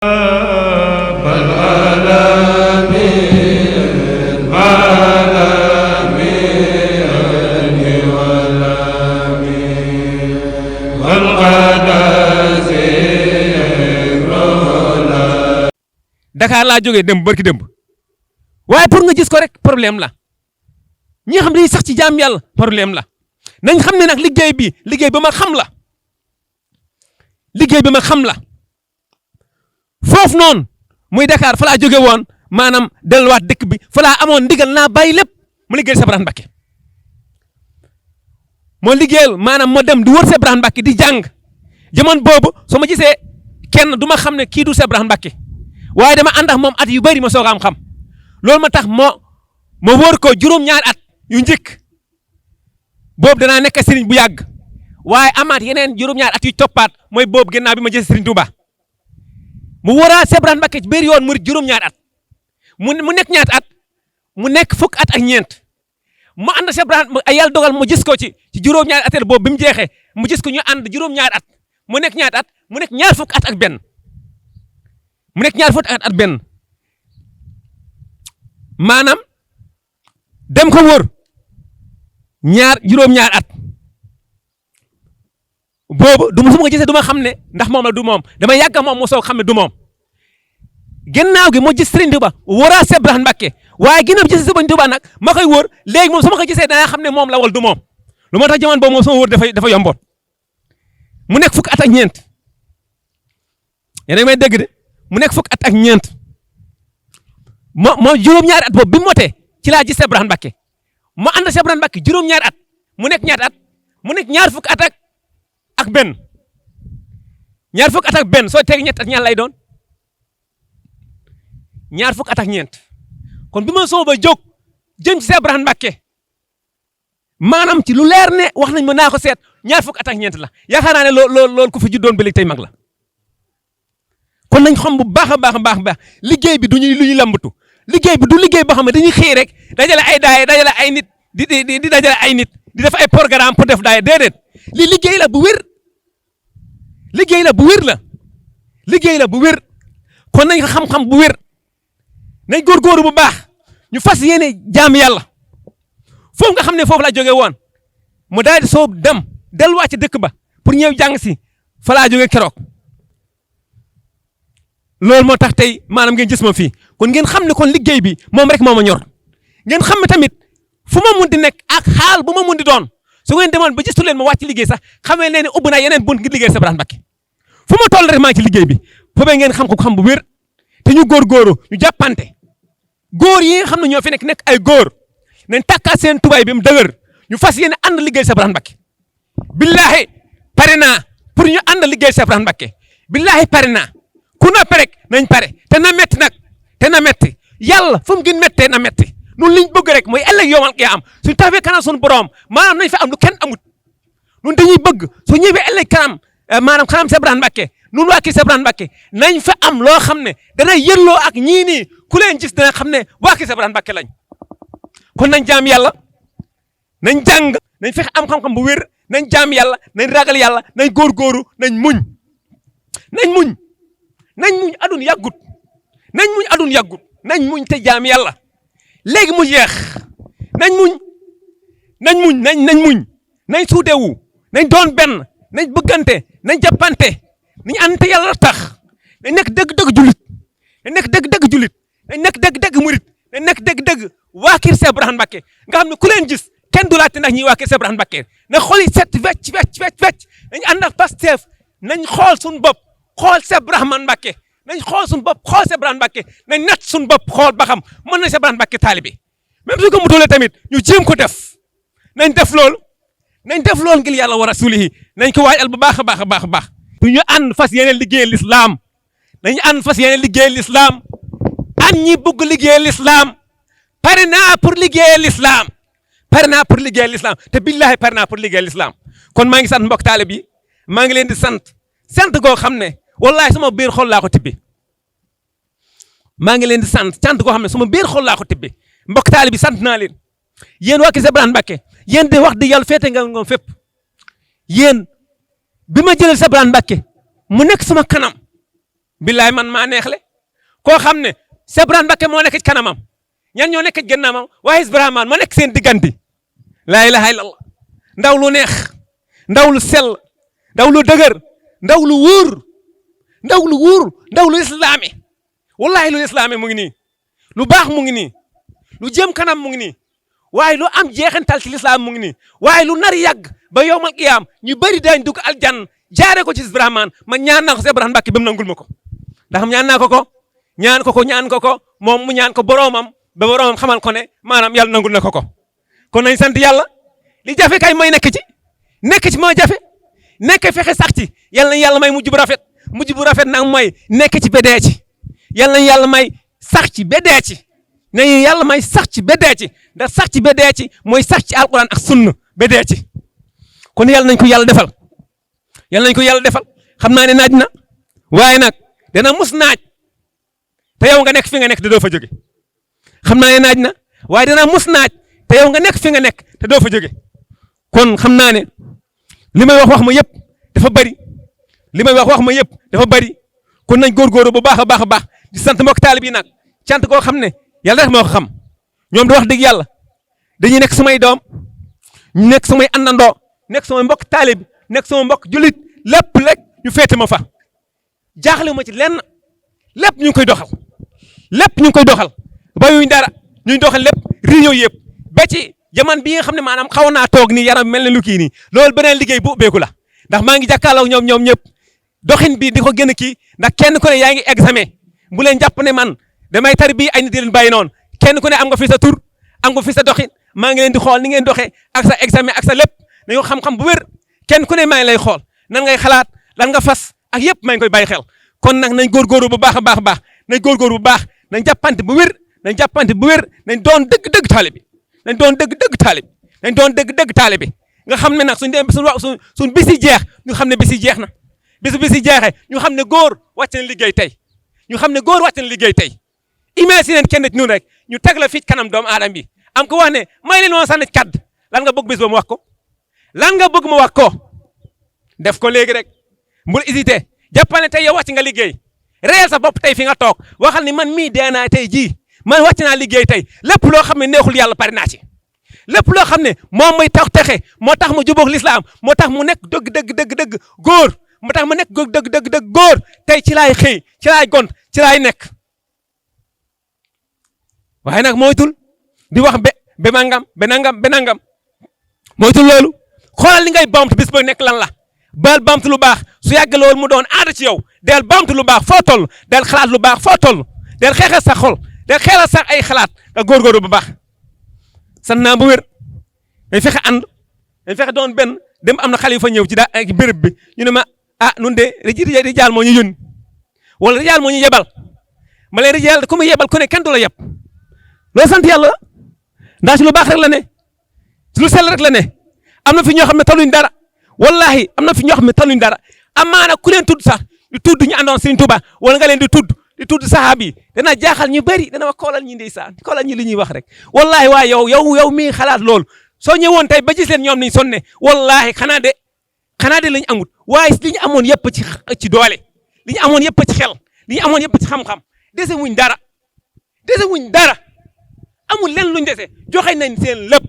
Dakar laa jógee démb barki démb waaye pour nga gis ko rek problème la ñi nga xam ne sax ci jaam yàlla problème la nañ xam ne nag liggéey bi liggéey ba ma xam la liggéey bi ma xam la foofu noonu muy Dakar fa laa jóge woon maanaam delluwaat dëkk bi fa laa amoon ndigal naa bàyyi lépp mu liggéeyal Cheikh Ibrahima Mbacké moo liggéeyal maanaam moo dem di wër Cheikh Ibrahima Mbacké di jàng jamono boobu soo ma gisee kenn du ma xam ne kii du Cheikh Ibrahima Mbacké waaye dama ànd ak moom at yu bari ma soog a am xam loolu ma tax ma wóor ko juróom-ñaari at yu njëkk boobu danaa nekk sëriñ bu yàgg waaye amaat yeneen juróom-ñaari at yu toppaat mooy boobu gannaaw bi ma jël sëriñ Touba mu wóoraat Cheikh Ibrahima Mbacké ci biir yoon murid juróom-ñaari at mu nekk ñaata at mu nekk fukk at ak ñeent mu ànd Cheikh Ibrahima ay yàlla dogal mu gis ko ci juróom-ñaari at boobu bi mu jeexee mu gis ko ñu ànd juróom-ñaari at mu nekk ñaata at mu nekk ñaar fukk at ak benn mu nekk ñaar fukk at benn maanaam dem ko wóor juróom-ñaar at boobu du ma su ma ko gisee du ma xam ne ndax moom la du moom dama yàgg moom moo soog xam ne du moom gannaaw gi moo gis Serigne Touba wóoraa Cheikh Ibrahima Mbacké waaye ginnaaw bi gis Serigne Touba nag ma koy wóor léegi moom su ma ko gisee danaa xam ne moom la wal du moom lu moo tax jamono boobu moom sama wóor dafa yomboon mu nekk fukk at ak ñeent yéen a may dégg de mu nekk fukk at ak ñeent moo juróom-ñaari at boobu bi mu motee ci laa gis Cheikh Ibrahima Mbacké ma ànd Cheikh Ibrahima Mbacké juróom-ñaari at mu nekk ñaata at mu nekk ñaar fukk at ak benn ñaar fukk at ak benn soo teg ñett at ñaar lay doon ñaar fukk at ak ñeent kon bi ma soo ba jóg jëm ci Cheikh Ibrahima Mbacké maanaam ci lu leer ne wax nañ ma naa ko seet ñaar fukk at ak ñeent la yaakaar naa ne loolu ku fi juddoon ba léegi tey mag la kon nañ xam bu baax a baax liggéey bi du lu ñuy lambatu liggéey bi du liggéey boo xam ne dañuy xëy rek dajale ay daay dajale ay nit di dajale ay nit di def ay programme pour def daay déedéet li liggéey la bu wér liggéey la bu wér la liggéey la bu wér kon nañ ko xam-xam bu wér nañ góorgóoru bu baax ñu fas yéene jaam yàlla foofu nga xam ne foofu laa jógee woon mu daal di soob dem delluwaat ci dëkk ba pour ñëw jàng si fa laa jógee keroog loolu moo tax tey maanaam ngeen gis ma fii kon ngeen xam ne kon liggéey bi moom rek moo ma ñor ngeen xam ne tamit fu ma mun di nekk ak xaal bu ma mun di doon su ngeen demoon ba gistu leen ma wàcc liggéey sax xamee leen ne ubbi naa yeneen bunt ngir liggéey Cheikh Ibrahima Mbacké fu ma toll rek maa ngi ci liggéey bi foofee ngeen xam ko xam bu wér te ñu góorgóoru ñu jàppante góor yi nga xam ne ñoo fi nekk ay góor nañ takkaat seen tubaay bi mu dëgër ñu fas yéene ànd liggéey Cheikh Ibrahima Mbacké billaahi pare naa pour ñu ànd liggéey Cheikh Ibrahima Mbacké billaahi pare naa ku noppi rek nañ pare te na metti nag te na metti yàlla fu mu gën mettee na metti nun liñ bëgg rek mooy ëllëg yowmal qiyaam suñu taxawee kanam suñu borom maanaam nañ fa am lu kenn amut nun dañuy bëgg su ñëwee ëllëg kanam maanaam kanam Cheikh Ibrahima Mbacké nun waa kii Cheikh Ibrahima Mbacké nañ fa am loo xam ne dana yëlloo ak ñii nii ku leen gis dana xam ne waa kii Cheikh Ibrahima Mbacké lañ kon nañ jaam yàlla nañ jàng nañ fexe am xam-xam bu wér nañ jaam yàlla nañ ragal yàlla nañ góorgóoru nañ muñ adun yàggut nañ muñ te jaam yàlla léegi mu jeex nañ muñ nañ suudewu nañ doon benn nañ bëggante nañ jàppante nañ àndante yàlla tax nañ nekk dëgg-dëgg jullit nañ nekk dëgg-dëgg jullit nañ nekk dëgg-dëgg murit nañ nekk dëgg-dëgg waa kër Cheikh Ibrahima Mbacké nga xam ne ku leen gis kenn du laajte ndax ñi waa kër Cheikh Ibrahima Mbacké na xool yi set wecc nañ ànd ak Pastef nañ xool suñu bopp xool Cheikh Ibrahima Mbacké nañ xool suñu bopp xool Cheikh Ibrahima Mbacké nañ natt suñu bopp xool ba xam mën na Cheikh Ibrahima Mbacké taalibe même suñ ko mutulee tamit ñu jéem ko def nañ def loolu ngir yàlla wa rasulihi nañ ko waajal bu baax a baax du ñu ànd fas yéene liggéey l'islam nañu ànd fas yéene liggéey l'islam an ñi bëgg liggéey l'islam pare naa pour liggéey l'islam te billahi pare naa pour liggéey l'islam kon maa ngi sant mbokk taalibe bi maa ngi leen di sant goo xam ne wallahi sama biir xol laa ko tibbi maa ngi leen di sant goo xam ne sama biir xol laa ko tibbi mbokk taalibe bi sant naa leen yéen waa kii Cheikh Ibrahima Mbacké yéen de wax di yàlla féete nga ngoom fépp yéen bi ma jëlee Cheikh Ibrahima Mbacké mu nekk sama kanam billaay man maa neexle koo xam ne Cheikh Ibrahima Mbacké moo nekk ci kanamam ñan ñoo nekk ci gannaamam waaye Ibrahima moo nekk seen diggante laa ilaha illallah ndaw lu neex ndaw lu sell ndaw lu dëgër ndaw lu wóor ndaw lu islaame wallahi lu islaame mu ngi nii lu baax mu ngi nii lu jëm kanam mu ngi nii waaye lu am jeexantal ci lislaam mu ngi nii waaye lu nar yàgg ba yowmal qiyaam ñu bëri dañ dugg aljanna jaare ko ci Ibrahima ma ñaan naa ko Cheikh Ibrahima Mbacké ba mu nangul ma ko ndax ñaan naa ko moom mu ñaan ko boroomam ba boroomam xamal ko ne maanaam yàlla nangul na ko kon nañ sant yàlla li jafe kay mooy nekk ci moo jafe nekk fexe sax ci yàlla nañ yàlla may mujj bu rafet nag mooy nekk ci bedee ci yàlla nañ yàlla may sax ci bedee ci nañu yàlla may sax ci bedee ci ndax sax ci bedee ci mooy sax ci alquran ak sunna bedee ci kon yàlla nañ ko yàlla defal xam naa ne naaj na waaye nag dana mus naaj te yow nga nekk fi nga nekk te doo fa jóge xam naa ne naaj na waaye dana mus naaj te yow nga nekk fi nga nekk te doo fa jóge kon xam naa ne li may wax ma yëpp dafa bari kon nañ góorgóorlu bu baax a baax di sant mbokk taalib yi nag cant koo xam ne yàlla rek moo ko xam ñoom di wax dëgg yàlla dañuy nekk samay doom ñu nekk samay àndandoo nekk samay mbokk taalib nekk sama mbokk jullit lépp rek ñu féete ma fa jaaxle ma ci lenn lépp ñu ngi koy doxal bayuñ dara ñuy doxal lépp réunion yëpp ba ci jaman bi nga xam ne maanaam xaw naa toog nii yaram mel ne lu kii nii loolu beneen liggéey bu ubbeeku la ndax maa ngi jàkkaarloo ñoom ñëpp doxin bi di ko gën a kii ndax kenn ku ne yaa ngi examen bu leen jàpp ne man damay tar bii ay nit di leen bàyyi noonu kenn ku ne am nga fi sa tur am nga fi sa doxin maa ngi leen di xool ni ngeen doxee ak sa examen ak sa lépp dañoo xam-xam bu wér kenn ku ne maa ngi lay xool nan ngay xalaat lan nga fas ak yëpp maa ngi koy bàyyi xel kon nag nañ góorgóorlu bu baax a baax nañ góorgóorlu bu baax nañ jàppante bu wér nañ doon dëgg-dëgg taalibe nañ doon dëgg-dëgg taalibe nga xam ne nag suñ dem suñ bisi jeex ñu xam ne bisi jeex na bisi jeexee ñu xam ne góor wàcc na liggéey tey imagine kenn ci ñun rek ñu teg la fii kanam doomu aadama bi am ko wax ne may leen woon sànni kaddu lan nga bëgg bis ba mu wax ko lan nga bëgg mu wax ko def ko léegi rek mbul hésité jàppal ne tey yow wàcc nga liggéey réel sa bopp tey fi nga toog waxal ni man mii dee naa tey jii man wàcc naa liggéey tey lépp loo xam ne neexul yàlla pare naa ci lépp loo xam ne moom mooy tax texe moo tax mu jubóog lislaam moo tax mu nekk dëgg góor moo tax mu nekk dëgg góor tey ci laay xëy ci laay gont ci laay nekk waaye nag moytul di wax be nangam moytul loolu xoolal li ngay bamtu bis ba nekk lan la baal bamtu lu baax su yàgg loolu mu doon aada ci yow del bamtu lu baax foo toll del xalaat lu baax foo toll del xeexal sa xol del xeexal sax ay xalaat nga góorgóorlu bu baax sant naa bu wér dañ fexe ànd dañ fexe doon benn dem am na xalifa ñëw ci béréb bi ñu ne ma nun de rijaal moo ñu yónni wala rijaal moo ñu yebal ma leen rijaal ku mu yebal ku ne kenn du la yeb loolu sant yàlla la ndax ci lu baax rek la ne ci lu sell rek la ne am na fi ñoo xam ne taluñ dara wallahi am na fi ñoo xam ne taluñ dara amaana ku leen tudd sax di tudd ñu àndoon Serigne Touba wala nga leen di tudd saxaab yi dana jaaxal ñu bëri dana wax koolal ñi ndeysaan koolal ñi li ñuy wax rek wallahi waaye yow mii xalaat loolu soo ñëwoon tey ba gis leen ñoom niñ sonne wallahi xanaa de lañ amut waaye li ñu amoon yëpp ci doole li ñu amoon yëpp ci xel li ñu amoon yëpp ci xam-xam dese wuñ dara amul leen luñ dese joxe nañ seen lépp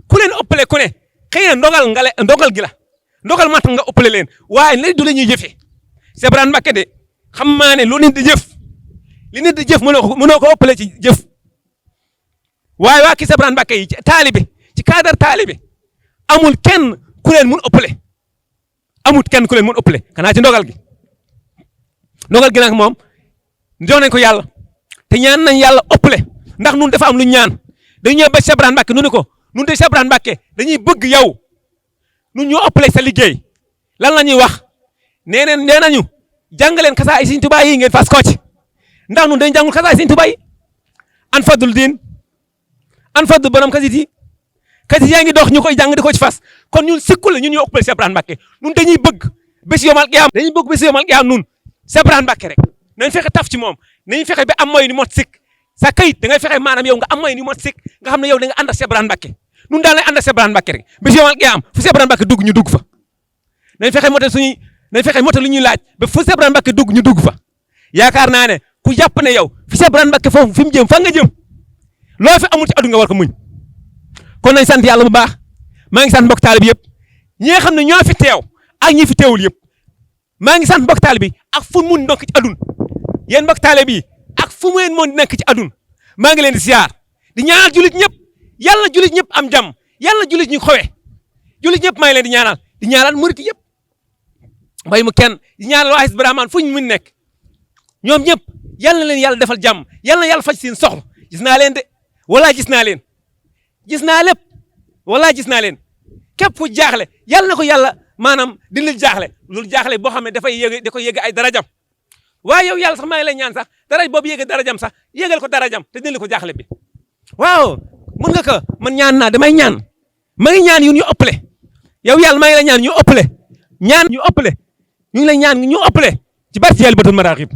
ku leen ëppale ku ne xëy na ndogal gi la ndogal mat nga ëppale leen waaye léegi du la ñuy jëfee Cheikh Ibrahima Mbacké de xam maa ne lu nit di jëf mënoo ko ëppale ci jëf waaye waa ki Cheikh Ibrahima Mbacké yi ci taalibe ci cadre taalibe amul kenn ku leen mun ëppale xanaa ci ndogal gi nag moom jox nañ ko yàlla te ñaan nañ yàlla ëppale ndax nun dafa am lu ñaan dañu ñëw ba Cheikh Ibrahima Mbacké nu ne ko nun de Cheikh Ibrahima Mbacké dañuy bëgg yow nun ñoo ëppale sa liggéey lan la ñuy wax nee nañu jàngaleen kasaa ay Sëriñ Tuubaa yi ngeen fas ko ci ndax nun dañ jàngul kasaa ay Sëriñ Tuubaa yi an fadul diin an fadul borom kasit yaa ngi dox ñu koy jàng di ko ci fas kon ñun sikkul ñun ñoo ëppale Cheikh Ibrahima Mbacké nun dañuy bëgg bés yomal qiyaam nun Cheikh Ibrahima Mbacké rek nañ fexe taf ci moom nañ fexe ba am mooy ni mot sikk sa kayit da ngay fexe maanaam yow nga am mooy ni mot sikk nga xam ne yow da nga ànd ak Cheikh Ibrahima Mbacké nun daal lay ànd ak Cheikh Ibrahima Mbacké rek bés yomal qiyaam fu Cheikh Ibrahima Mbacké dugg ñu dugg fa nañ fexe motal nañ fexe moto li ñuy laaj ba fu Cheikh Ibrahima Mbacké dugg ñu dugg fa yaakaar naa ne ku jàpp ne yow fi Cheikh Ibrahima Mbacké foofu fi mu jëm fa nga jëm loo fi amul ci addu nga war ko muñ kon nañ sant yàlla bu baax maa ngi sant mbokk taalibe bi yëpp ñi nga xam ne ñoo fi teew ak ñi fi teewul yëpp maa ngi sant mbokk taalibe bi ak fu mun ndokk ci adun yéen mbokk taalibe bi ak fu mu leen moon di nekk ci adun maa ngi leen di ziar di ñaanal julit ñëpp yàlla julit ñëpp am jàmm yàlla julit ñu xowe julit ñëpp maa ngi leen di ñaanal murit yëpp mbay mu kenn di ñaanal waa Hizbut Rahmane fu ñu mun nekk ñoom ñëpp yàlla na leen yàlla defal jàmm yàlla na yàlla faj seen soxla gis naa leen de wala gis naa leen gis naa lépp wala gis naa leen képp fu jaaxle yàlla na ko yàlla maanaam dindil jaaxle loolu jaaxle boo xam ne dafay yéege da koy yéege ay darajam waaye yow yàlla sax maa ngi lay ñaan sax daraj boobu yéege darajam sax yéegal ko darajam te dindil ko jaaxle bi waaw mun nga ko man ñaan naa damay ñaan ma ngi ñaan yu ñu ëppale yow yàlla maa ngi lay ñaan ñu ëppale ñaan ñu ëppale ñu ngi lay ñaan ñu ëppale ci barke yàlla batul maraaxib